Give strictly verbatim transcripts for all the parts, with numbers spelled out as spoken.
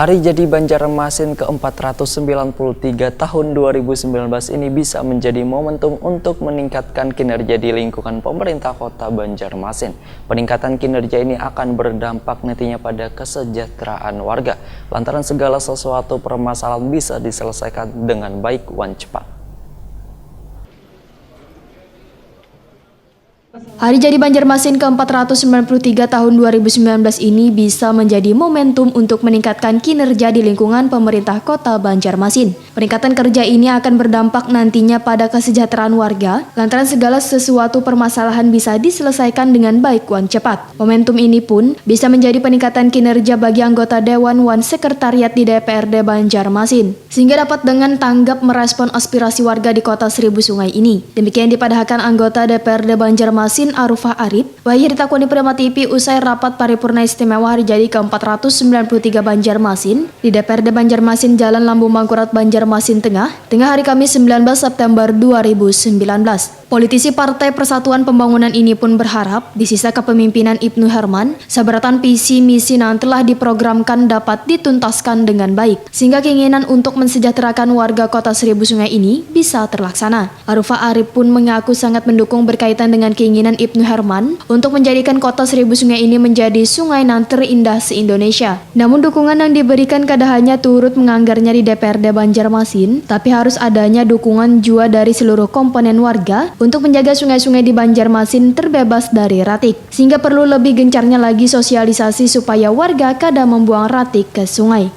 Hari Jadi Banjarmasin keempat ratus sembilan puluh tiga tahun dua ribu sembilan belas ini bisa menjadi momentum untuk meningkatkan kinerja di lingkungan pemerintah Kota Banjarmasin. Peningkatan kinerja ini akan berdampak nantinya pada kesejahteraan warga, lantaran segala sesuatu permasalahan bisa diselesaikan dengan baik wan cepat. Hari Jadi Banjarmasin keempat ratus sembilan puluh tiga tahun dua ribu sembilan belas ini bisa menjadi momentum untuk meningkatkan kinerja di lingkungan pemerintah Kota Banjarmasin. Peningkatan kerja ini akan berdampak nantinya pada kesejahteraan warga, lantaran segala sesuatu permasalahan bisa diselesaikan dengan baik wan cepat. Momentum ini pun bisa menjadi peningkatan kinerja bagi anggota Dewan wan Sekretariat di D P R D Banjarmasin, sehingga dapat dengan tanggap merespon aspirasi warga di Kota Seribu Sungai ini. Demikian dipadahakan anggota D P R D Banjarmasin Arufah Arip, wayah ditakuni Prima T V usai rapat paripurna istimewa hari jadi keempat ratus sembilan puluh tiga Banjarmasin di D P R D Banjarmasin Jalan Lambung Mangkurat Banjarmasin Tengah, tengah hari Kamis sembilan belas September dua ribu sembilan belas. Politisi Partai Persatuan Pembangunan ini pun berharap di sisa kepemimpinan Ibnu Herman, sabarataan visi misi yang telah diprogramkan dapat dituntaskan dengan baik, sehingga keinginan untuk mensejahterakan warga Kota Seribu Sungai ini bisa terlaksana. Arufah Arif pun mengaku sangat mendukung berkaitan dengan keinginan Ibnu Herman untuk menjadikan Kota Seribu Sungai ini menjadi sungai yang terindah se-Indonesia. Namun dukungan yang diberikan kada hanya turut menganggarnya di D P R D Banjarmasin, tapi harus adanya dukungan jua dari seluruh komponen warga untuk menjaga sungai-sungai di Banjarmasin terbebas dari ratik. Sehingga perlu lebih gencarnya lagi sosialisasi supaya warga kada membuang ratik ke sungai.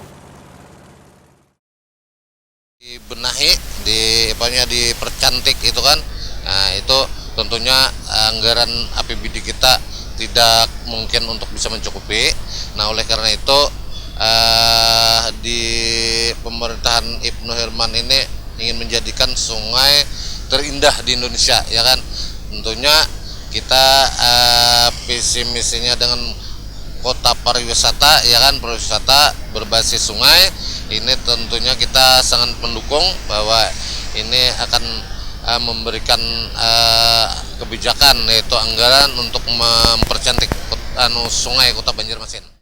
Dibenahi, di apanya, dipercantik itu kan. Nah, itu tentunya anggaran A P B D kita tidak mungkin untuk bisa mencukupi. Nah, oleh karena itu, eh, di pemerintahan Ibnu Herman ini ingin menjadikan sungai terindah di Indonesia, ya kan. Tentunya kita, eh, visi misinya dengan kota pariwisata, ya kan, pariwisata berbasis sungai. Ini tentunya kita sangat mendukung bahwa ini akan, eh, memberikan, eh, kebijakan, yaitu anggaran untuk mempercantik kot- anu, sungai Kota Banjarmasin.